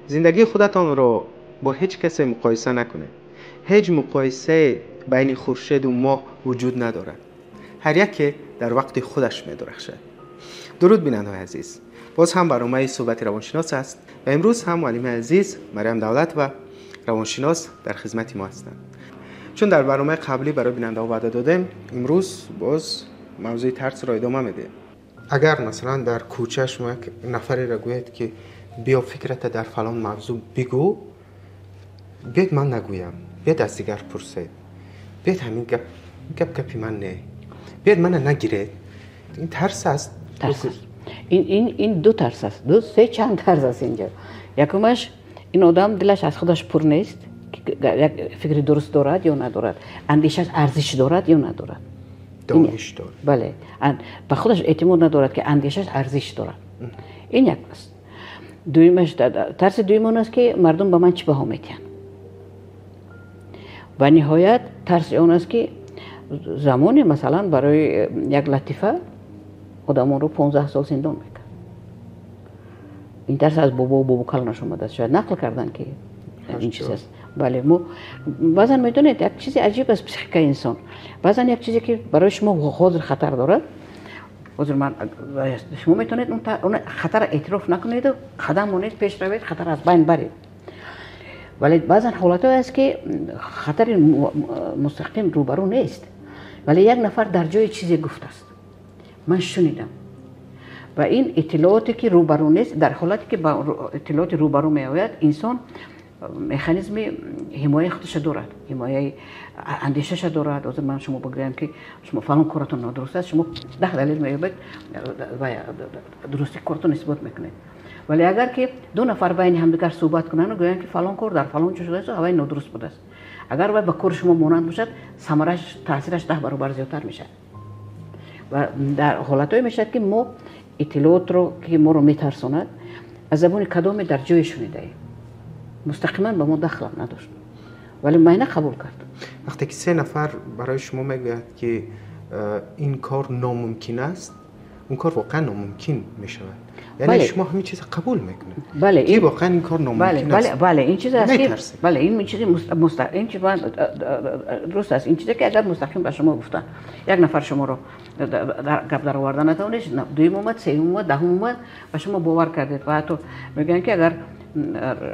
Зиндагии худатонро бо ҳеҷ касе муқоиса накунед. Ҳеҷ муқоисае байни хуршеду моҳ вуҷуд надорад. Ҳар яке дар вақти худаш медурахшад. Дуруд, бинандаҳои азиз! Боз ҳам барномаи суҳбати равоншинос аст ва имрӯз ҳам муаллими азиз Марьям Давлатова, равоншинос, дар хизмати мо ҳастанд. Чун дар барномаи қаблӣ барои бинандаҳо ваъда додем, имрӯз боз мавзӯи тарсро идома медиҳем. Агар масалан дар кӯча шумо як нафареро гӯед, ки биё, фикрата дар фалон мавзӯъ бигӯ, биёед, ман нагӯям, биёед, аз дигар пурсед, биёед, ҳамин гап гап гапи ман не, биёед, мана нагиред, ин тарс аст. Тарс аст. Ин ду тарс аст, ду, се, чанд тарс аст инҷо. Якумаш, ин одам дилаш аз худаш пур нест, як фикри дуруст дорад ё надорад, андешааш арзиш дорад ё надорад. Дониш дорад. Бале, ба худаш эътимод надорад, ки андешааш арзиш дорад. Ин як аст. Дуюмаш, тарси дуюм он аст, ки мардум ба ман чӣ баҳо медиҳанд. Ва ниҳоят тарси он аст, ки замоне, масалан, барои як латифа одамонро 15 сол зиндон мекард. Ин тарс аз бобову бобокалонаш омадааст, шояд нақл карданд, ки ин чиз аст. Бале, мо баъзан, медонед, як чизи аҷиб аст психикаи инсон. Баъзан як чизе, ки барои шумо ҳозир хатар дорад, ҳозир ман, шумо метавонед он хатарро эътироф накунеду қадам монед, пеш равед, хатар аз байн баред. Вале баъзан ҳолатҳое аст, ки хатари мустақим рӯбарӯ нест, вале як нафар дар ҷое чизе гуфтааст, ман шунидам, ва ин иттилооте, ки рӯбарӯ нест, дар ҳолате ки ба иттилооти рӯбарӯ меояд, инсон механизми ҳимояи худашо дорад, ҳимояи андешаша дорад. Ҳозир ман шумо бигӯям, ки шумо фалон коратон нодуруст аст, шумо 10 далел меёбед ва дурустии коратон исбот мекунед. Вале агар ки ду нафар байни ҳамдигар суҳбат кунанду гӯянд, ки фалон кор дар фалон ҷо шудааст, ҳавай нодуруст будааст, агар вай ба кори шумо монанд бошад, самараш, таъсираш 10 баробар зиёдтар мешавад. Ва дар ҳолатҳое мешавад, ки мо иттилоотро, ки моро метарсонад, аз забони кадоме дар ҷое шунидаем, мустақиман ба мо дахлам надошт, вале майна қабул кард. Вақте ки се нафар барои шумо мегӯяд, ки ин кор номумкин аст, он кор воқеан номумкин мешавад. Яъне шумо ҳамин чиза қабул мекунед, ки воқеан ин кор номумкин аст. Бале, ин чиз аст ки, бале, ин чизи ин чиз дуруст аст. Ин чизе, ки агар мустақим ба шумо гуфтанд, як нафар шуморо гап дароварда натавонист, дуюм омад, сеюм омад, даҳум омад ва шумо бовар кардед. Ва ҳатто мегӯянд, ки агар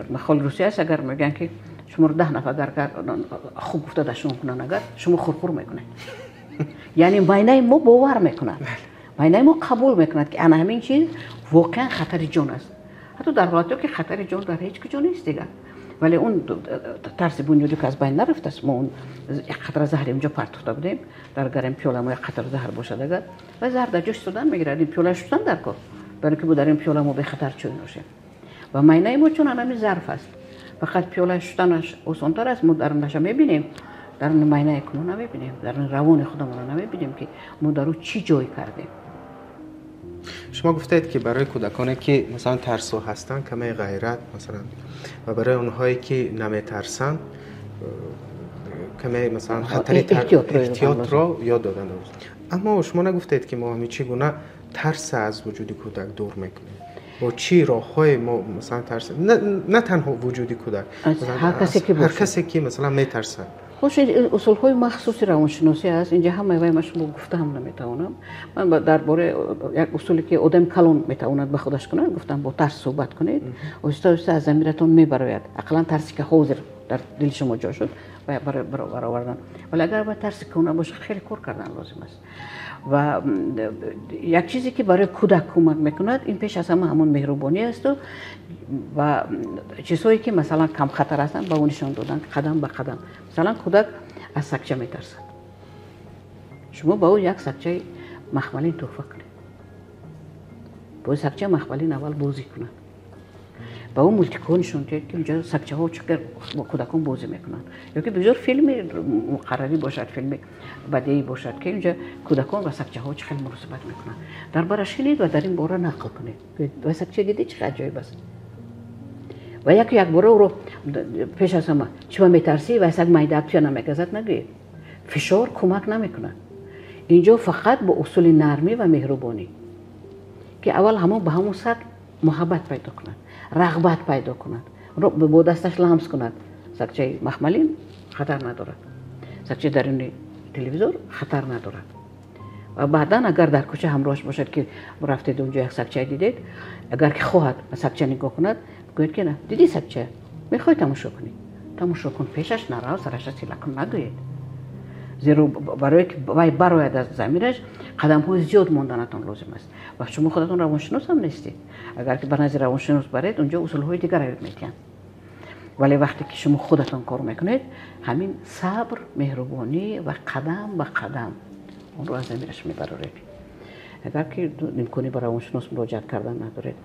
мақоли русия аст, агар мегӯянд, ки шуморо 10 нафар агар хуб гуфта дашном кунанд, агар шумо хурхур мекунед. Яъне майнаи мо бовар мекунад, майнаи мо қабул мекунад, ки ана ҳамин чиз воқеан хатари ҷон аст, ҳатто дар ҳолате, ки хатари ҷон дар ҳеҷ куҷо нест дигар. Вале он тарси бунёдӣ ки аз байн нарафтааст. Мо он як қатра заҳри унҷо партофта будем дар гарем пиёла мо, як қатра заҳр бошад агар, ва заҳр дар ҷош истодан мегирад. Ин пиёла шустан дар кор, барои ки мо дар ин пиёла мо бехатар чой ношем. Ва майнаи мо чун анами зарф аст, фақат пиёла шустанаш осонтар аст. Мо дар наша мебинем, дар майнаи куно намебинем, дар равони худамонро намебинем, ки мо дар ӯ чӣ ҷой кардем. Шумо гуфтаед, ки барои кӯдаконе, ки масалан тарсо ҳастанд, каме ғайрат, масалан, ва барои онҳое, ки наметарсанд, каме, масалан, хатари эҳтиётро ёд додан. Аммо шумо нагуфтаед, ки мо ҳамин чӣ гуна тарса аз вуҷуди кӯдак дур мекунем, бо чӣ роҳҳое мо, масалан, тарс, на танҳо вуҷуди кӯдак, ҳар касе, ки, масалан, метарсад. Хуш, усулҳои махсуси равоншиносӣ аст инҷа, ҳамаи вай ман шумо гуфта ҳам наметавонам. Ман дар бораи як усуле, ки одами калон метавонад ба худаш кунад, гуфтам: бо тарс суҳбат кунед, оҳиста оҳиста аз замиратон мебарояд, ақаллан тарсе, ки ҳозир дар дили шумо ҷо шуд, баровардан. Вале агар ба тарси кӯна бошад, хеле кор кардан лозим аст. Ва як чизе, ки барои кӯдак кӯмак мекунад, ин пеш аз ҳама ҳамон меҳрубонӣ асту ва чизҳое, ки, масалан, камхатар ҳастанд, ба ӯ нишон додан қадам ба қадам. Масалан, кӯдак аз сагча метарсад, шумо ба ӯ як сагчаи махмалин тӯҳфа кунед, бо сагчаи махмалин аввал бозӣ кунад. Ба ӯ мультикҳо нишон диҳед, ки унҷо сагчаҳо чӣ қадр бо кӯдакон бозӣ мекунанд, ё ки бисёр филми муқаррарӣ бошад, филми бадеӣ бошад, ки унҷо кӯдакон ва сагчаҳо чӣ хел муносибат мекунанд. Дар бараш шинед ва дар ин бора нақл кунед: ва сагча дидӣ, чӣ аҷоиб аст. Ва яку якбора ӯро пеш аз ҳама чима метарсӣ ва саг майдаак туя намегазад нагӯед. Фишор кӯмак намекунад инҷо, фақат бо усули нармӣ ва меҳрубонӣ, ки аввал ҳамон ба ҳамон саг муҳаббат пайдо кунад, рағбат пайдо кунад. Бо дасташ ламс кунад, сагчаи махмалин хатар надорад, сагчаи даруни телевизор хатар надорад. Ва баъдан агар дар кӯча ҳамроҳаш бошад, ки рафтед онҷо як сагча дидед, агар ки хоҳад ба сагча нигоҳ кунад, гӯед ки на, дидӣ сагча, мехоҳӣ тамошо кунӣ, тамошо кун, пешаш нарав, сараша сила кун нагӯед. Зеро барое ки вай барояд аз замираш, қадамҳои зиёд монданатон лозим аст. Ва шумо худатон равоншинос ҳам нестед. Агар ки ба назди равоншинос баред, онҷо усулҳои дигар ёд медиҳанд. Вале вақте ки шумо худатон кор мекунед, ҳамин сабр, меҳрубонӣ ва қадам ба қадам онро аз замираш мебароред. Агар ки имкони ба равоншинос муроҷиат кардан надоред.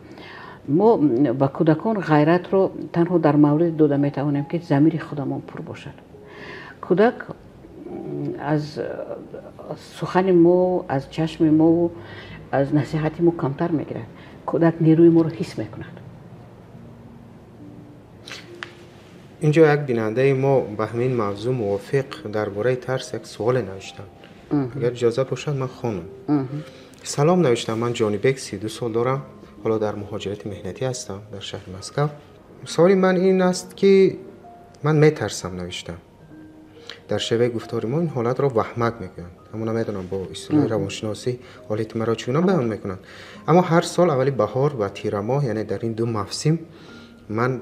Мо ба кӯдакон ғайратро танҳо дар мавриди дода метавонем, ки замири худамон пур бошад. Кӯдак аз сухани мо, аз чашми мо, аз насиҳати мо камтар мегирад. Кӯдак нерӯи моро ҳис мекунад. Инҷо як бинандаи мо ба ҳамин мавзӯъ мувофиқ дар бораи тарс як суоле навиштанд. Агар иҷоза бошад, ман хонам. Салом навиштам, ман Ҷонибек, 32 сол дорам, ҳоло дар муҳоҷирати меҳнатӣ ҳастам дар шаҳри Москва. Суоли ман ин аст ки ман метарсам, навиштам. Дар шеваи гуфтори мо ин ҳолатро ваҳмак мегӯянд. Аммо намедонам бо истилоҳи равоншиносӣ ҳолати маро чӣ гуна баён мекунанд. Аммо ҳар сол аввали баҳор ва тирамоҳ, яъне дар ин ду мавсим, ман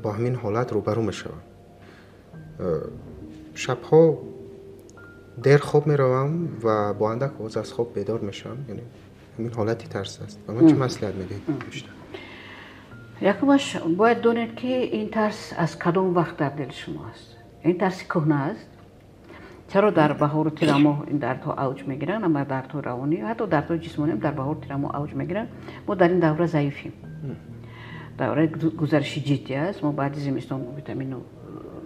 бо ҳамин ҳолат рӯбарӯ мешавам. Шабҳо дер хоб меравам ва бо андак овоз аз хоб бедор мешавам. Яъне ҳамин ҳолати тарс аст. Ба ман чӣ маслиҳат медиҳед? Якумаш бояд донед, ки ин тарс аз кадом вақт дар дили шумо аст. Ин тарси кӯҳна аст. Чаро дар баҳору тирамоҳ ин дардҳо авҷ мегиранд? Ама дардҳои равонӣ, ҳатто дардҳои ҷисмониам дар баҳору тирамоҳ авҷ мегиранд. Мо дар ин давра заифем. Давраи гузариши ҷиддӣ аст. Мо баъди зимистон витамину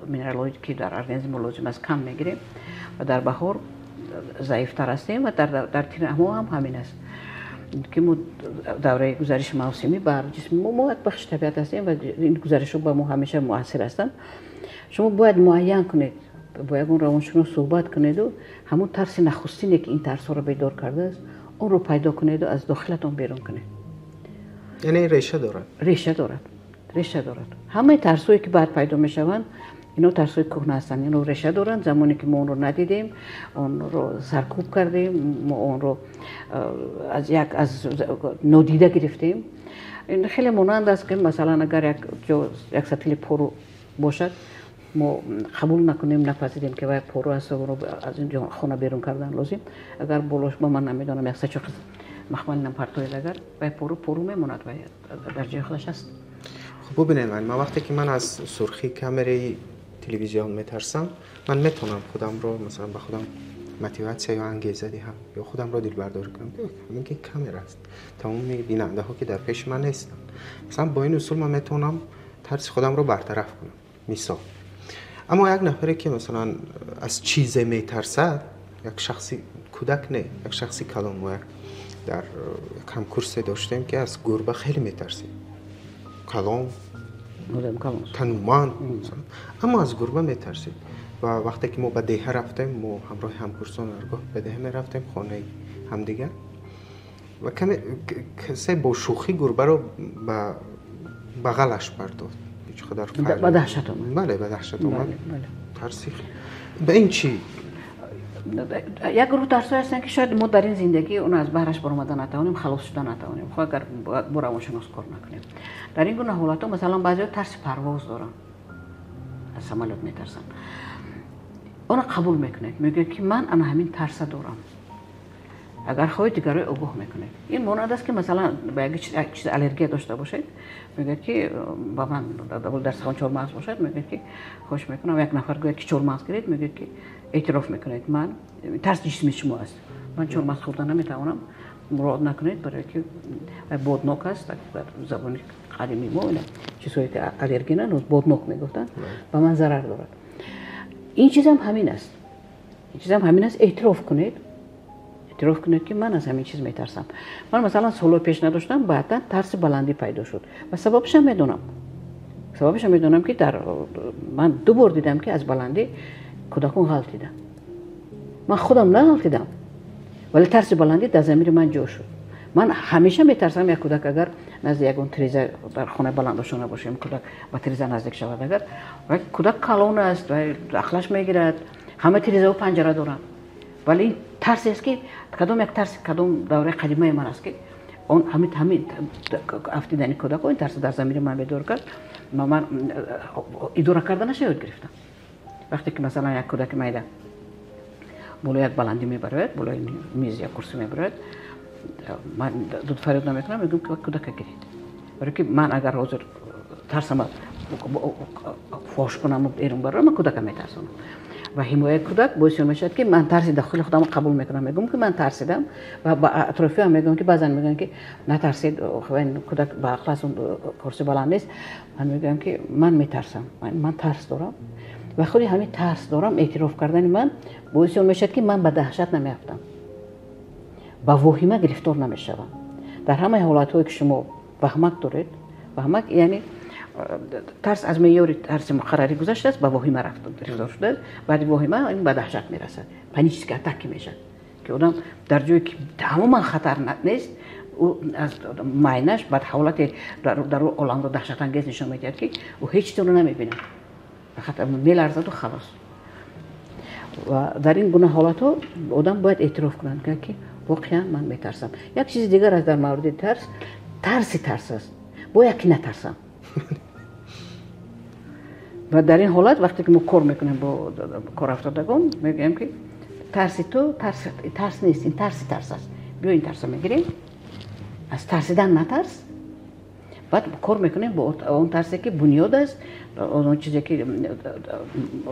минералҳое ки дар организм лозим аст кам мегирем ва дар баҳор заифтар ҳастем ва дар тирамоҳ ҳам ҳамин аст, ки мо давраи гузариши мавсимӣ бар ҷисми мо як бахши табиат ҳастем ва ин гузаришҳо ба мо ҳамеша муассир ҳастанд. Шумо бояд муайян кунед, бо ягон равоншинос суҳбат кунеду ҳамон тарси нахустине ки ин тарсҳоро бедор кардааст, онро пайдо кунеду аз дохилатон берун кунед. Яъне реша дорад? Реша дорад, реша дорад. Ҳамаи тарсҳое ки баъд пайдо мешаванд, ино тарсҳои кӯҳна ҳастанд, ино реша доранд. Замоне ки мо онро надидем, онро саркӯб кардем, мо онро аз як аз нодида гирифтем. Ин хеле монанд аст, ки масалан агар як ҷо як сатили пору бошад, мо қабул накунем, напазирем, ки вай пору аст, онро аз ин ҷо хона берун кардан лозим. Агар болош ба ман намедонам як сачоқи махмалинам партоед, агар вай пору пору мемонад, вай дар ҷои худаш аст. Хуб, бубинед, ман вақте ки ман аз сурхии камераи телевизион метарсам, ман метавонам худамро, масалан, ба худам мотиватсия ё ангеза диҳам ё худамро дилбардорӣ кунам, ҳамин ки камера аст, тамоми бинандаҳо ки дар пеши ман нестанд. Масалан, бо ин усул ман метавонам тарси худамро бартараф кунам, мисол. Аммо як нафаре ки масалан аз чизе метарсад, як шахси кӯдак не, як шахси калон, мо як дар як ҳамкурсе доштем, ки аз гурба хеле метарсид. Калон, тануманд, аммо аз гурба метарсид. Ва вақте ки мо ба деҳа рафтем, мо ҳамроҳи ҳамкурсон ҳаргоҳ ба деҳа мерафтем, хонаи ҳамдигар, ва каме касе бо шӯхӣ гурбаро ба бағалаш бардод. Ҳеҷ қадар ба даҳшат омад. Бале, ба даҳшат омад. Тарси ба ин чӣ? Як гурӯҳ тарсҳое ҳастанд, ки шояд мо дар ин зиндагӣ он аз баҳраш баромада натавонем, халос шуда натавонем, хоҳ агар бо равоншинос кор накунем. Дар ин гуна ҳолатҳо масалан баъзеҳо тарси парвоз доранд, аз самолёт метарсанд. Онро қабул мекунед, мегӯяд ки ман ана ҳамин тарса дорам. Агар хоҳед, дигарро огоҳ мекунед. Ин монанд аст, ки масалан ба як чиз аллергия дошта бошед, мегӯяд ки ба ман дар сухан чормағз бошад, мегӯяд ки хоҳиш мекунам, як нафар гӯяд ки чормағз гиред, мегӯяд ки эътироф мекунед, ман тарс ҷисми шумо аст, ман чормағз хӯрда наметавонам, муроат накунед, барое ки боднок аст. Дар забони қадимии мо чизҳое ки аллергенанд боднок мегуфтанд, ба ман зарар дорад. Ин чизам ҳамин аст, ин чизам ҳамин аст. Эътироф кунед, эътироф кунед, ки ман аз ҳамин чиз метарсам. Ман масалан солҳои пеш надоштам, баъдан тарси баландӣ пайдо шуд ва сабабашам медонам. Сабабашам медонам, ки дар ман ду бор дидам, ки аз баландӣ кӯдакон ғалтиданд. Ман худам нағалтидам, вале тарси баландӣ дар замири ман ҷо шуд. Ман ҳамеша метарсам, як кӯдак агар Назди ягон тиреза дар хонаи баландошона бошем, кӯдак ба тиреза наздик шавад, агар кӯдак калон аст, ақлаш мегирад, ҳама тирезаҳо панҷара доранд. Вале ин тарсе аст, ки кадом як тарси кадом давраи қадимаи ман аст, ки он ҳамин афтидани кӯдакҳо ин тарс дар замири ман бедор кард. Ман идора карданаша ёд гирифтам. Вақте ки, масалан, як кӯдаки майда болои як баландӣ мебарояд, болои миз я курсӣ мебарояд, ман дуд фарёд намекунам, мегӯям, ки кӯдака гиред, барои ки ман агар ҳозир тарсама фош кунаму берун барорам, ман кӯдака метарсонам. Ва ҳимояи кӯдак боиси он мешавад, ки ман тарси дохили худамро қабул мекунам, мегӯям, ки ман тарсидам, ва ба атрофиам мегӯям, ки баъзан мегӯям, ки натарсид, кӯдак ба ақл аст, курси баланд нест. Ман мегӯям, ки ман метарсам, ман тарс дорам, ва худи ҳамин тарс дорам эътироф кардани ман боиси он мешавад, ки ман ба даҳшат намеафтам, ба воҳима гирифтор намешавам. Дар ҳамаи ҳолатҳое, ки шумо ваҳмак доред, ваҳмак яъне тарс аз меъёри тарси муқаррарӣ гузаштааст, ба воҳима рафт, гирифтор шудааст, баъди воҳима ин ба даҳшат мерасад, панические атаки мешавад, ки одам дар ҷое, ки тамоман хатар нест, ӯ аз майнаш баъд ҳолате дар оламро даҳшатангез нишон медиҳад, ки ӯ ҳеҷ чизро намебинад, фақат меларзаду халос. Ва дар ин гуна ҳолатҳо одам бояд эътироф кунад, ки воқеан ман метарсам. Як чизи дигар аст дар мавриди тарс: тарси тарс аст, бояд ки натарсам. Ва дар ин ҳолат, вақте ки мо кор мекунем бо корафтодагон, мегӯем, ки тарси ту тарс нест, ин тарси тарс аст. Биё, ин тарса мегирем, аз тарсидан натарс. Баъд кор мекунем бо он тарсе, ки бунёд аст, он чизе, ки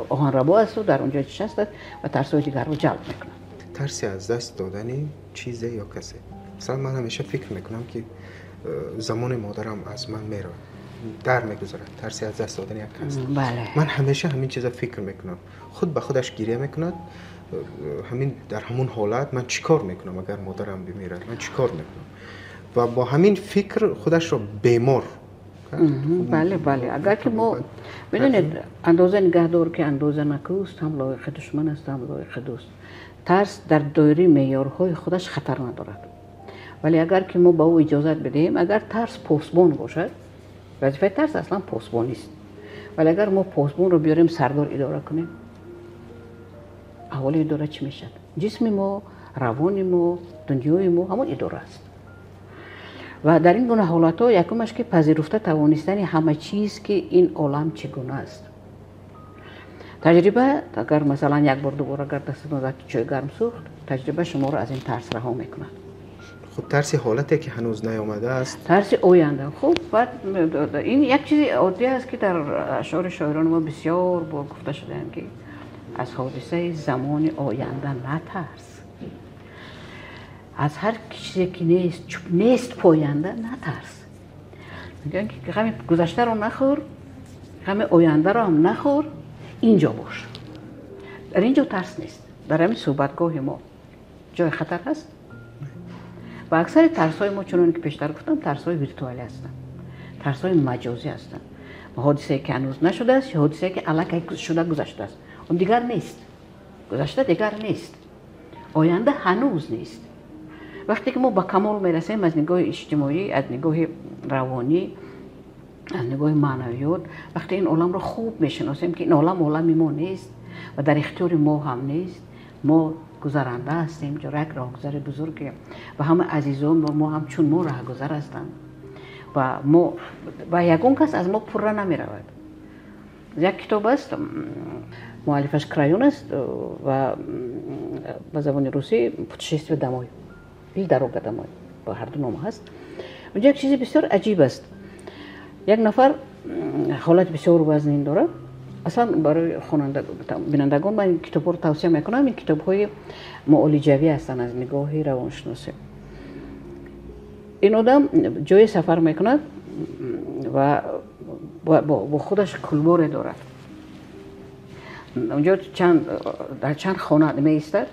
оҳанрабо асту дар он ҷо чиз аст ва тарсҳои дигарро ҷалб мекунад. Тарси аз даст додани чизе ё касе. Масалан, ман ҳамеша фикр мекунам, ки замони модарам аз ман меравад, дар мегузарад, тарси аз даст додани як кас. Ман ҳамеша ҳамин чиза фикр мекунам, худ ба худаш гиря мекунад. Ҳамин дар ҳамун ҳолат ман чӣ кор мекунам? Агар модарам бимирад, ман чӣ кор мекунам? Ва бо ҳамин фикр худашро бемор. Бале, агар ки мо, медонед, андоза нигаҳдор, ки андоза накӯст, ҳам лоиқи душман аст, ҳам лоиқи дӯст. Тарс дар доираи меъёрҳои худаш хатар надорад, вале агар ки мо ба ӯ иҷозат бидиҳем, агар тарс посбон бошад, вазифаи тарс аслан посбонист, вале агар мо посбонро биёрем, сардор идора кунем, аҳволи идора чӣ мешавад? Ҷисми мо, равони мо, дунёи мо ҳамон идора аст. Ва дар ин гуна ҳолатҳо якумаш, ки пазируфта тавонистани ҳама чиз, ки ин олам чӣ гуна аст. Таҷриба, агар, масалан, як бор дубора агар дастатон дар чой гарм сӯхт, таҷриба шуморо аз ин тарс раҳо мекунад. Хуб, тарси ҳолате, ки ҳанӯз наёмадааст. Тарси оянда. Хуб, баъд ин як чизи оддӣ аст, ки дар ашъори шоирони мо бисёр бор гуфта шудаанд, ки аз ҳодисаи замони оянда натарс, аз ҳар чизе, ки нест, нест поянда, натарс. Мегӯянд, ки ғами гузаштаро нахӯр, ғами ояндаро ҳам нахӯр, инҷо бош, дар ин ҷо тарс нест. Дар ҳамин суҳбатгоҳи мо ҷои хатар ҳаст? Ва аксари тарсҳои мо, чуноне ки пештар гуфтам, тарсҳои виртуалӣ ҳастанд, тарсҳои маҷозӣ ҳастанд, ҳодисае, ки ҳанӯз нашудааст ё ҳодисае, ки аллакай шуда гузаштааст. Он дигар нест, гузашта дигар нест, оянда ҳанӯз нест. Вақте ки мо ба камол мерасем аз нигоҳи иҷтимоӣ, аз нигоҳи равонӣ, аз нигоҳи маънавиёт, вақте ин оламро хуб мешиносем, ки ин олам олами мо нест ва дар ихтиёри мо ҳам нест, мо гузаранда ҳастем, ҷо як роҳгузари бузургем ва ҳама азизон мо ҳам чун мо раҳгузар ҳастанд ва мо ва ягон кас аз мо пурра намеравад. Як китоб аст, муаллифаш Краюн аст ва ба забони русӣ «Путешествие домой» или «Дорога домой», ба ҳарду ном ҳаст. Унҷо як чизи бисёр аҷиб аст. Як нафар ҳолати бисёр вазнин дорад. Аслан барои бинандагон ман ин китобҳоро тавсия мекунам, ин китобҳои муолиҷавӣ ҳастанд аз нигоҳи равоншиносӣ. Ин одам ҷое сафар мекунад ва бо худаш кулборе дорад. Унҷо дар чанд хона меистад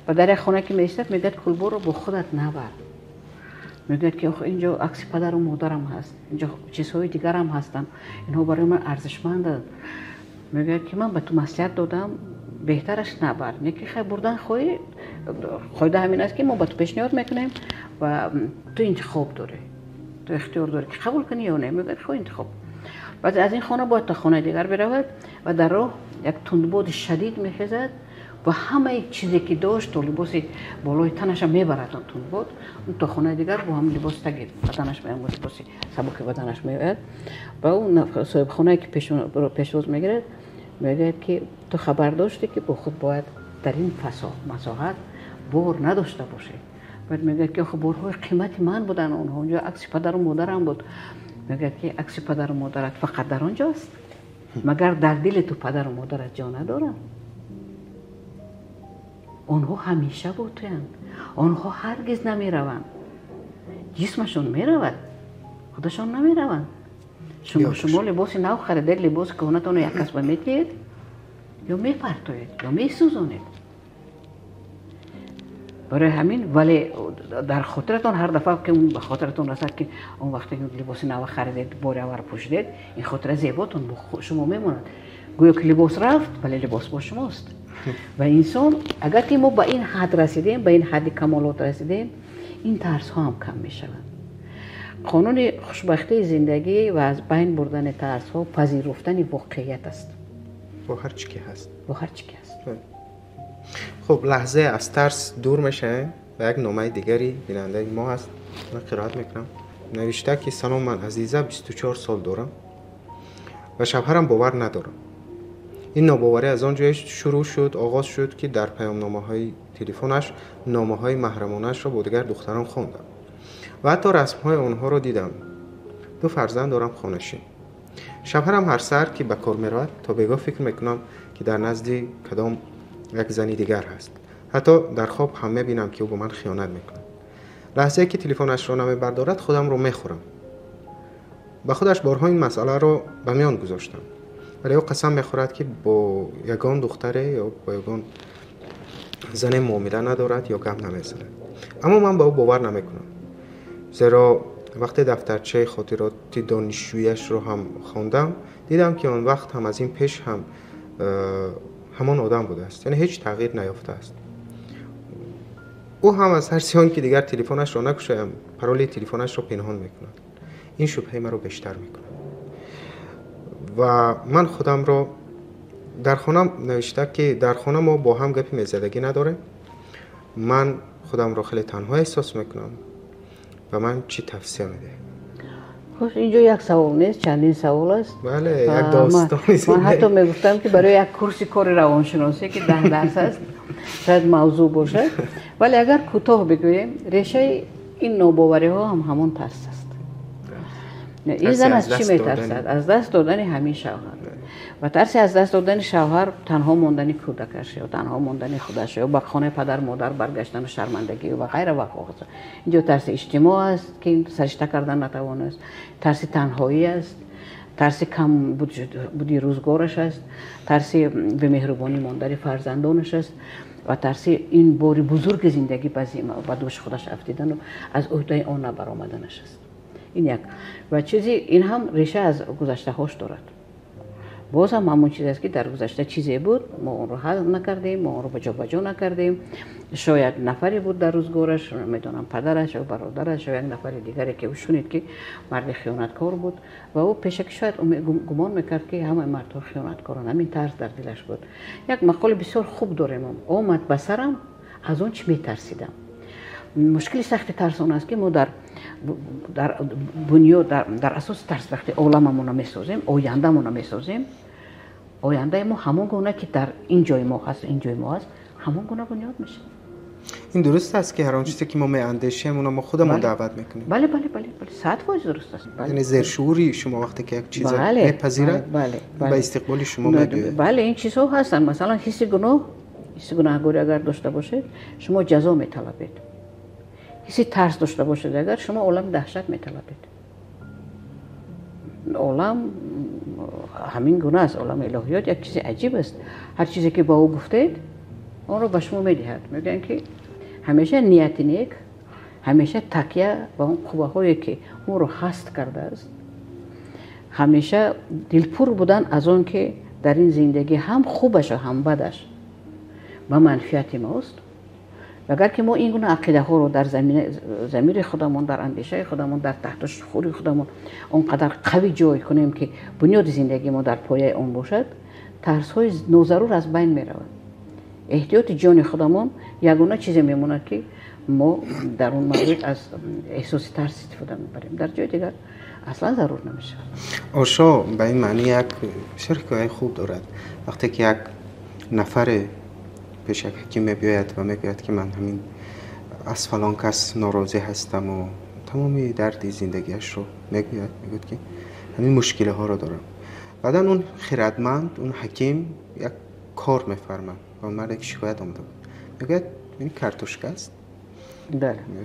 ва дар як хона ки меистад, мегӯяд: «Кулборро бо худат набар». Мегӯяд, ки охи, инҷо акси падару модарам ҳаст, инҷо чизҳои дигарам ҳастанд, инҳо барои ман арзишманданд. Мегӯяд, ки ман ба ту маслиҳат додам, беҳтараш набар, не ки хай, бурдан хоҳӣ, қоида ҳамин аст, ки мо ба ту пешниҳод мекунем ва ту интихоб дорӣ. Ту ихтиёр дорӣ, ки қабул кунӣ ё не. Мегӯяд, хоҳ интихоб. Баъд аз ин хона бояд то хонаи дигар биравад ва дар роҳ як тундбоди шадид мехезад ва ҳамаи чизе, ки дошт, то либоси болои танаша мебарад он тундбод. Он то хонаи дигар бо ҳам либоси таги баданаш, либоси сабуки баданаш меояд. Ва ӯ соҳибхонае, ки пешвоз мегирад, мегӯяд, ки ту хабар доштӣ, ки бо худ бояд дар ин масоҳат бор надошта бошӣ? Баъд мегӯяд, ки охи, борҳои қимати ман буданд онҳо, онҷо акси падару модарам буд. Мегӯяд, ки акси падару модарат фақат дар он ҷо аст? Магар дар дили ту падару модарат ҷо надоранд? Онҳо ҳамеша бо туянд, онҳо ҳаргиз намераванд. Ҷисмашон меравад, худашон намераванд. Шумо либоси нав харидед, либоси кӯҳнатонро як кас ба метиҳед, ё мепартоед, ё месӯзонед. Барои ҳамин, вале дар хотиратон ҳар дафъа, ки ба хотиратон расад, ки он вақте либоси нава харидед, бори аввал пӯшидед, ин хотира зеботон бо шумо мемонад. Гӯё ки либос рафт, вале либос бо шумост. Ва инсон, агар ки мо ба ин ҳад расидем, ба ин ҳадди камолот расидем, ин тарсҳо ҳам кам мешаванд. Қонуни хушбахтии зиндагӣ ва аз байн бурдани тарсҳо пазируфтани воқеият аст. Бо ҳар чӣ ки ҳаст. Бо ҳар чӣ ки ҳаст. Хуб, лаҳзае аз тарс дур мешавем ва як номаи дигари бинандаи мо ҳаст, ман қироат мекунам. Навишта, ки салом, ман Азиза, 24 сол дорам ва шавҳарам бовар надорам. Ин нобоварӣ аз он ҷое шурӯъ шуд, оғоз шуд, ки дар паёмномаҳои телефонаш номаҳои маҳрамонаашро бо дигар духтарон хондам ва ҳатто расмҳои онҳоро дидам. Ду фарзанд дорам, хонашин. Шавҳарам ҳар саҳар, ки ба кор меравад, то бегоҳ фикр мекунам, ки дар назди кадом як зани дигар ҳаст. Ҳатто дар хоб ҳам мебинам, ки ӯ бо ман хиёнат мекунад. Лаҳзае ки телефонашро намебардорад, худамро мехӯрам. Ба худаш борҳо ин масъаларо ба миён гузоштам, вале ӯ қасам мехӯрад, ки бо ягон духтаре ё бо ягон зане муомила надорад ё гап намезанад. Аммо ман ба ӯ бовар намекунам, зеро вақте дафтарчаи хотироти донишҷӯяшро ҳам хондам, дидам, ки он вақт ҳам аз ин пеш ҳам ҳамон одам будааст, яъне ҳеҷ тағйир наёфтааст. Ӯ ҳам аз ҳарси он ки дигар телефонашро накушоям, пароли телефонашро пинҳон мекунад. Ин шубҳаи маро бештар мекунад ва ман худамро дар хона, навишта, ки дар хона мо бо ҳам гапи мезадагӣ надорем. Ман худамро хеле танҳо эҳсос мекунам. Ба ман чӣ тавсия медиҳед? Хуш, инҷо як савол нест, чандин савол аст. Бале, як достони. Ман ҳатто мегуфтам, ки барои як курси кори равоншиносӣ, ки 10 дарс аст, шояд мавзӯъ бошад. Вале агар кӯтоҳ бигӯем, решаи ин нобовариҳо ҳам ҳамон тарс аст. Ин зан аз чӣ метарсад? Аз даст додани ҳамин шавҳар. Ва тарси аз даст додани шавҳар, танҳо мондани кӯдакаш ё танҳо мондани худаш ё ба хонаи падар модар баргаштану шармандагӣ ва ғайра ва ҳоказо. Инҷо тарси иҷтимоъ аст, ки саришта кардан натавонаст, тарси танҳоӣ аст, тарси кам буди рӯзгораш аст, тарси бемеҳрубонӣ мондани фарзандонаш аст ва тарси ин бори бузурги зиндагӣ ба дӯши худаш афтидану аз ӯҳдаи он набаромаданаш аст. Ин як ва чизи ин ҳам реша аз гузаштаҳош дорад. Боз ҳам ҳамон чиз аст, ки дар гузашта чизе буд, мо онро ҳал накардем, мо онро ба ҷо накардем. Шояд нафаре буд дар рӯзгораш, медонам, падараш ё бародараш ё як нафари дигаре, ки ӯ шунид, ки марди хиёнаткор буд ва ӯ пешакӣ шояд гумон мекард, ки ҳамаи мардҳо хиёнаткоранд. Ҳамин тарс дар дилаш буд. Як мақоли бисёр хуб дорем: омад ба сарам аз он чӣ метарсидам. Мушкили сахти тарс он аст, ки мо дар бунёд, дар асоси тарс вақте оламамонро месозем, ояндамонро месозем, ояндаи мо ҳамон гуна, ки дар ин ҷои мо ҳаст, ин ҷои мо ҳаст, ҳамон гуна бунёд мешавад. Ин дуруст аст, ки ҳар он чизе, ки мо меандешем, онро мо худамон даъват мекунем? Бале, 100% дуруст аст. Яъне зершуурии шумо вақте ки як чизро мепазирад, ба истиқболи шумо мебиёяд. Бале, ин чизҳо ҳастанд. Масалан, ҳисси гуноҳ, ҳисси гунаҳгорӣ агар дошта бошед, шумо ҷазо металабед. Ҳисси тарс дошта бошед агар, шумо олами даҳшат металабед. Олам ҳамин гуна аст. Олами илоҳиёт як чизи аҷиб аст. Ҳар чизе, ки ба ӯ гуфтед, онро ба шумо медиҳад. Мегӯянд, ки ҳамеша нияти нек, ҳамеша такя ба он қувваҳое, ки моро ҳаст кардааст, ҳамеша дилпур будан аз он, ки дар ин зиндагӣ ҳам хубашу ҳам бадаш ба манфиати мост. Агар ки мо ин гуна ақидаҳоро дар замири худамон, дар андешаи худамон, дар таҳти шуъури худамон он қадар қавӣ ҷой кунем, ки бунёди зиндагии мо дар пояи он бошад, тарсҳои нозарур аз байн мераванд. Эҳтиёти ҷони худамон ягона чизе мемонад, ки мо дар он маврид аз эҳсоси тарс истифода мебарем. Дар ҷои дигар аслан зарур намешавад. Ошо ба ин маъни як бисёр ҳикояи хуб дорад. Вақте ки як нафаре пеш як ҳаким мебиёяд ва мегӯяд, ки ман ҳамин аз фалон кас норозӣ ҳастам ва тамоми дарди зиндагиашро мегӯяд, мегӯяд, ки ҳамин мушкилиҳоро дорам. Баъдан он хирадманд, он ҳаким як кор мефармад ва он марде ки шикоят омада буд, мегӯяд, ин картошка аст,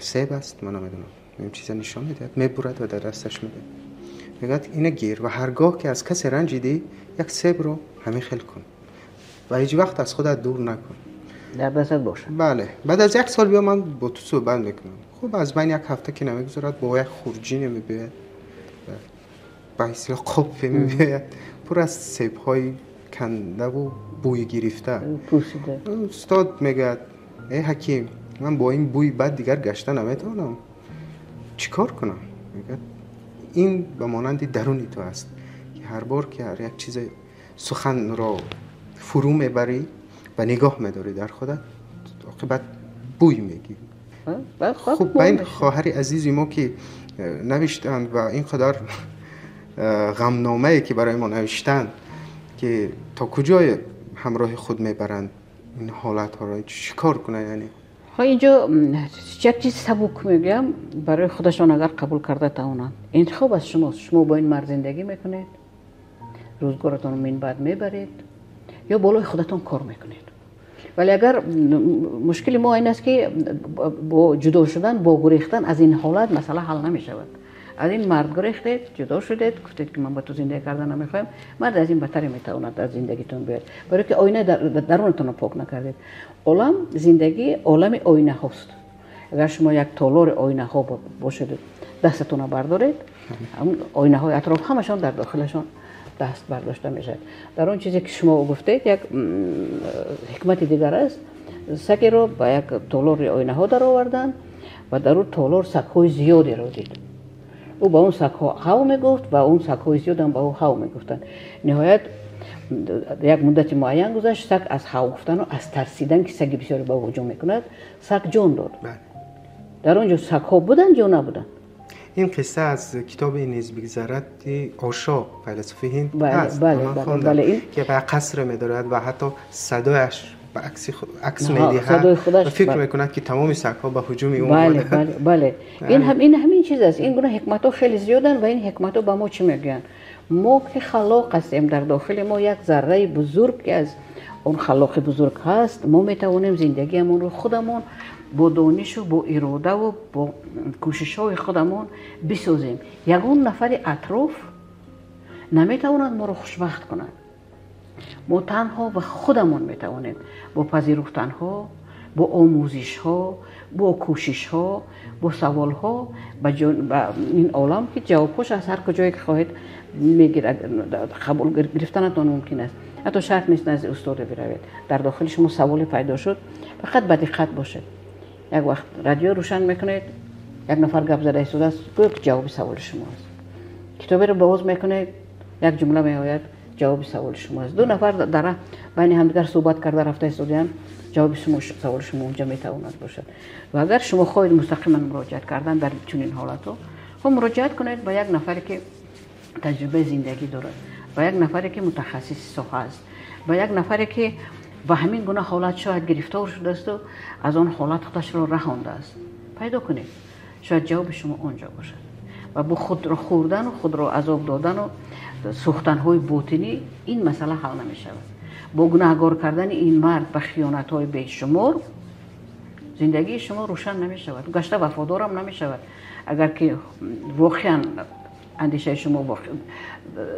себ аст, ман намедонам, ин чиза нишон медиҳад, мебурад ва дар дасташ медиҳад. Мегӯяд, ина гир ва ҳаргоҳ ки аз касе ранҷидӣ, як себро ҳамин хел кун ва ҳеҷ вақт аз худат дур накун. Дар дастат бошад. Бале. Баъд аз як сол биё, ман бо ту суҳбат мекунам. Хуб, аз байни як ҳафта ки намегузарад, бо як хурҷине мебиёяд, ба истилоҳ қопе мебиёяд, пур аз себҳои кандаву бӯй гирифта. Пӯсида. Устод мегӯяд, эй ҳаким, ман бо ин бӯи бад дигар гашта наметавонам, чӣ кор кунам? Мегӯяд, ин ба монанди даруни ту аст, ки ҳар бор ки ҳар як чизе суханро фурӯ мебарӣ ва нигоҳ медорӣ дар худат, оқибат бӯй мегирӣ. Хуб, ба ин хоҳари азизи мо ки навиштанд ва ин қадар ғамномае ки барои мо навиштанд, ки то куҷое ҳамроҳи худ мебаранд ин ҳолатҳоро, чӣ кор кунанд? Яъне инҷо як чиз сабук мегӯям, барои худашон агар қабул карда тавонанд. Интихоб аз шумост. Шумо бо ин мард зиндагӣ мекунед, рӯзгоратонро минбаъд мебаред ё болои худатон кор мекунед. Вале агар мушкили мо ин аст, ки бо ҷудо шудан, бо гурехтан аз ин ҳолат масъала ҳал намешавад. Аз ин мард гурехтед, ҷудо шудед, гуфтед, ки ман ба ту зиндагӣ кардан намехоҳам, мард аз ин бадтаре метавонад аз зиндагитон биёяд, барои ки оина дарунатонро пок накардед. Олам, зиндагӣ олами оинаҳост. Агар шумо як толори оинаҳо бошед, дастатонро бардоред, оинаҳои атроф ҳамашон дар дохилашон даст бардошта мешавад. Дар он чизе ки шумо гуфтед, як ҳикмати дигар аст. Сагеро ба як толори оинаҳо дароварданд ва дар он толор сагҳои зиёдеро дид. Ӯ ба он сагҳо ҳав мегуфт ва он сагҳои зиёдам ба ӯ ҳав мегуфтанд. Ниҳоят як муддати муайян гузашт, саг аз ҳав гуфтану аз тарсидан, ки саги бисёре ба ӯ ҳуҷум мекунад, саг ҷон дод. Дар он ҷо сагҳо буданд ё набуданд? Ин қисса аз китоби низ бигзарад Ошо, файласуфи ҳинд ҳаст. Ки ба қасре медорад ва ҳатто садояш ба акс медиҳад ва фикр мекунад, ки тамоми сагҳо ба ҳуҷуми ӯ омаданд. Бале, ин ҳамин чиз аст. Ин гуна ҳикматҳо хеле зиёданд ва ин ҳикматҳо ба мо чӣ мегӯянд? Мо ки халоқ ҳастем, дар дохили мо як зарраи бузург, ки аз он халоқи бузург ҳаст, мо метавонем зиндагиамонро худамон бо донишу, бо иродаву бо кӯшишҳои худамон бисозем. Ягон нафари атроф наметавонад моро хушбахт кунад. Мо танҳо ва худамон метавонем бо пазируфтанҳо, бо омӯзишҳо, бо кӯшишҳо, бо саволҳо ба ин олам, ки ҷавобҳош аз ҳар куҷое ки хоҳед мегирад, қабул гирифтанатон мумкин аст. Ҳатто шарт нест назди устоде биравед. Дар дохили шумо саволе пайдо шуд, фақат ба диққат бошед. Як вақт радио рӯшан мекунед, як нафар гап зада истодааст, гӯё ки ҷавоби саволи шумо аст. Китоберо боз мекунед, як ҷумла меояд, ҷавоби саволи шумо аст. Ду нафар дар байни ҳамдигар суҳбат карда рафта истодаанд, ҷавоби саволи шумо онҷа метавонад бошад. Ва агар шумо хоҳед мустақиман муроҷиат кардан дар чунин ҳолатҳо, хуб, муроҷиат кунед ба як нафаре, ки таҷрибаи зиндагӣ дорад, ба як нафаре, ки мутахассиси соҳа аст, ба як нафаре, ки ба ҳамин гуна ҳолат шояд гирифтор шудаасту аз он ҳолат худашро раҳондааст. Пайдо кунед, шояд ҷавоби шумо он ҷо бошад. Ва бо худро хӯрдану худро азоб додану сӯхтанҳои ботинӣ ин масъала ҳал намешавад. Бо гунаҳгор кардани ин мард ба хиёнатҳои бешумор зиндагии шумо рӯшан намешавад, гашта вафодорам намешавад. Агар ки воқеан андешаи шумо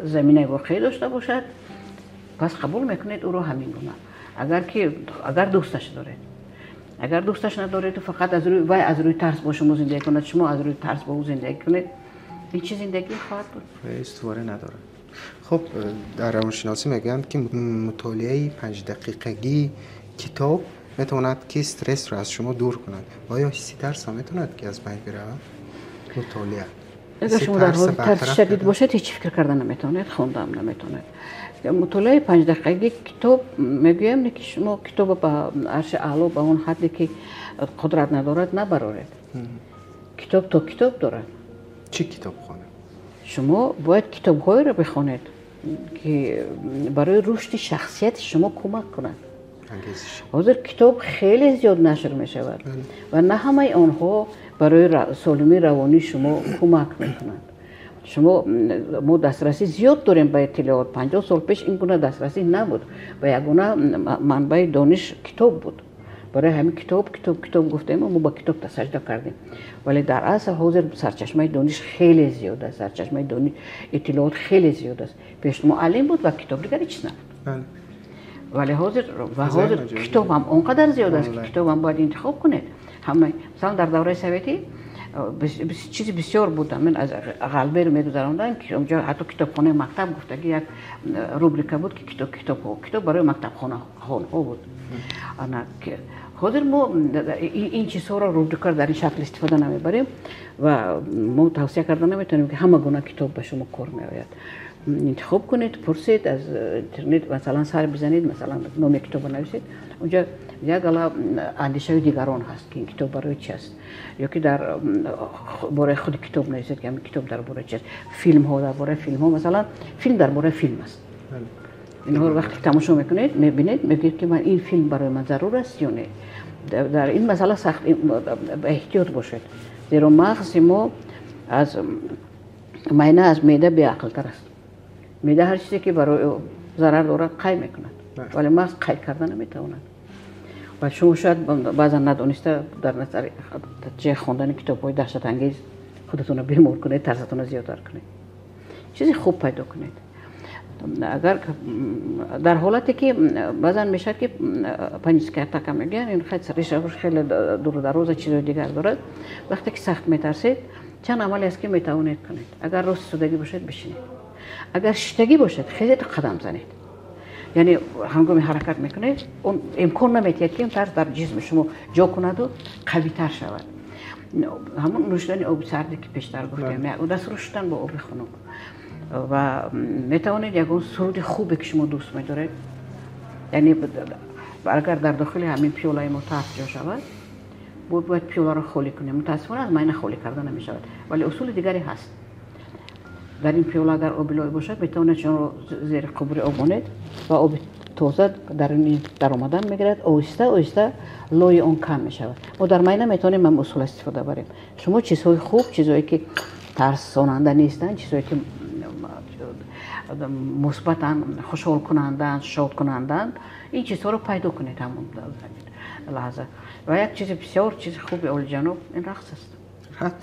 заминаи воқеӣ дошта бошад, пас қабул мекунед ӯро ҳамин гуна. Агар дӯсташ доред, агар дӯсташ надореду фақат аз рӯи вай, аз рӯи тарс бо шумо зиндагӣ кунад, шумо аз рӯи тарс бо ӯ зиндагӣ кунед, ин чӣ зиндагӣ хоҳад буд? Устуворӣ надорад. Хуб, дар равоншиносӣ мегӯянд, ки мутолиаи 5 дақиқагии китоб метавонад ки стрессро аз шумо дур кунад. Оё ҳисси тарс ҳам метавонад ки аз байн биравад? Мутолиа. Агар шумо дар ҳоли тарси шадид бошед, ҳеҷ фикр карда наметавонед, хонда ҳам наметавонед. Мутолиаи 5 дақиқагӣ китоб мегӯям, ки шумо китобро ба арши аъло, ба он ҳадде ки қудрат надорад, набароред. Китоб то китоб дорад. Чӣ китоб хонем? Шумо бояд китобҳоеро бихонед, ки барои рушди шахсияти шумо кӯмак кунад. Ҳозир китоб хеле зиёд нашр мешавад ва на ҳамаи онҳо барои солимии равонии шумо кӯмак мекунанд. Шумо, мо дастрасӣ зиёд дорем ба иттилоот. 50 сол пеш ин гуна дастрасӣ набуд ва ягона манбаи дониш китоб буд. Барои ҳамин китоб, китоб, китоб гуфтем, мо ба китоб саҷда кардем. Вале дар асл ҳозир сарчашмаи дониш хеле зиёд аст, сарчашмаи дониш, иттилоот хеле зиёд аст. Пеш муаллим буд ва китоб, дигар ҳеҷ чиз набуд. Вале ҳозир ва ҳозир китоб ҳам он қадар зиёд аст, ки китоб ҳам бояд интихоб кунед. Ҳама, масалан, дар давраи советӣ чизи бисёр буд, ҳамин аз ғалбер мегузаронданд, ки онҷо ҳатто китобхонаи мактаб гуфтагӣ як рубрика буд, ки китоб, китобҳо, китоб барои мактабхонаҳо буд. Ана ҳозир мо ин чизҳоро, рубрикаро дар ин шакл истифода намебарем ва мо тавсия карда наметавонем, ки ҳама гуна китоб ба шумо кор меояд. Интихоб кунед, пурсед аз интернет, масалан, сар бизанед, масалан, номи китобро нависед, онҷо як гала андешаи дигарон ҳаст, ки ин китоб барои чи аст, ё ки дар бораи худи китоб нависед, ки ҳамин китоб дар бораи чи аст. Филмҳо, дар бораи филмҳо, масалан, филм дар бораи филм аст. Инҳоро вақте тамошо мекунед, мебинед, мегӯед, ки ман ин филм барои ман зарур аст ё не. Дар ин масъала сахт эҳтиёт бошед, зеро мағзи мо аз майна, аз меъда беақлтар аст. Меъда ҳар чизе ки барои зарар дорад, қай мекунад, вале мағз қайд карда наметавонад. Ва шумо шояд баъзан надониста дар натиҷаи хондани китобҳои даҳшатангез худатонро бемор кунед, тарсатонро зиёдтар кунед. Чизи хуб пайдо кунед. Агар дар ҳолате ки баъзан мешавад, ки паническая атака мегӯянд, ин решааш хеле дуру дароза, чизои дигар дорад, вақте ки сахт метарсед, чанд амале аст, ки метавонед кунед. Агар рост истодагӣ бошед, бишинед. Агар шиштагӣ бошед, хеле қадам занед. Яъне ҳангоми ҳаракат мекунед, он имкон наметиҳад, ки тарс дар ҷисми шумо ҷо кунаду қавитар шавад. Ҳамон нӯшидани оби сарде, ки пештар гуфтем, дастро шустан бо оби хунук, ва метавонед ягон суруди хубе, ки шумо дӯст медоред. Яъне агар дар дохили ҳамин пиёлаи мо тарс ҷо шавад, бояд пиёларо холӣ кунем. Мутаассифона, аз майна холӣ карда намешавад, вале усули дигаре ҳаст. Дар ин пиёла агар оби лой бошад, метавонед шуморо зери қубури об монед ва оби тоза дар ин даромадан мегирад. Оҳиста оҳиста лои он кам мешавад. Мо дар майна метавонем ҳам усул истифода барем. Шумо чизҳои хуб, чизҳое ки тарсонанда нестанд, чизҳое ки мусбатан, хушҳолкунандаанд, шодкунандаанд, ин чизҳоро пайдо кунед ҳамон лаҳза. Ва як чизи бисёр чизи хуби олиҷаноб ин рақс аст.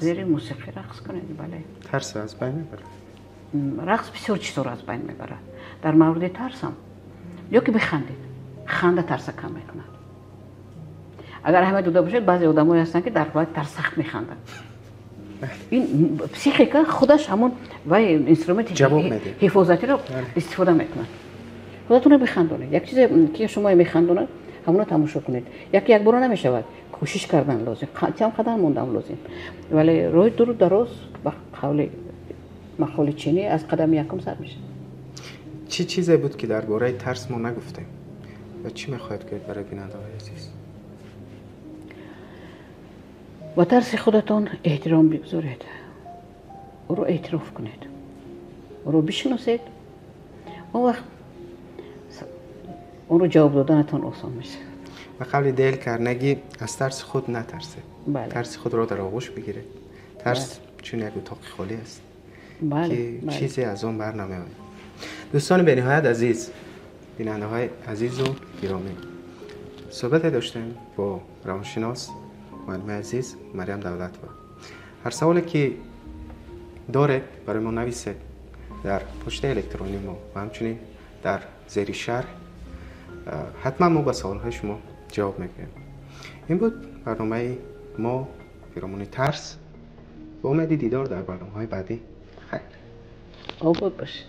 Зери мусиқӣ рақс кунед, бале. Тарс аз байн мебарад? Рақс бисёр чизҳоро аз байн мебарад. Дар мавриди тарсам, ё ки бихандед. Ханда тарса кам мекунад. Агар аҳамият дода бошед, баъзе одамое ҳастанд, ки дар ҳолати тарс сахт механданд. Ин психика худаш ҳамон вай инструменти ҳифозатиро истифода мекунад. Худатонро бихандонед. Як чизе ки шумо механдонад, ҳамонро тамошо кунед. Яке якбора намешавад, кӯшиш кардан лозим, чанд қадам мондан лозим, вале роҳи дуру дароз, ба қавли мақоли чинӣ, аз қадами якум сар мешавад. Чӣ чизе буд, ки дар бораи тарс мо нагуфтем, ва чӣ мехоҳед гӯед барои бинандаҳои азиз? Ба тарси худатон эҳтиром бигузоред, ӯро эътироф кунед, ӯро бишиносед. Он вақт онро ҷавоб доданатон осон мешавад. Ба қавли Дейл Карнеги, аз тарси худ натарсед, тарси худро дар оғӯш бигиред. Тарс чун як утоқи холӣ аст, ки чизе аз он бар намеояд. Дӯстони бениҳоят азиз, бинандаҳои азизу гиромӣ, суҳбате доштем бо равоншинос, муаллимаи азиз Марьям Давлатова. Ҳар саволе ки доред, барои мо нависед дар почтаи электронии мо ва ҳамчунин дар зери шарҳ. Ҳатман мо ба саволҳои шумо ҷавоб мегӯем. Ин буд барномаи мо пиромуни тарс. Ба умеди дидор дар барномаҳои баъдӣ, хайр. Обод бошед.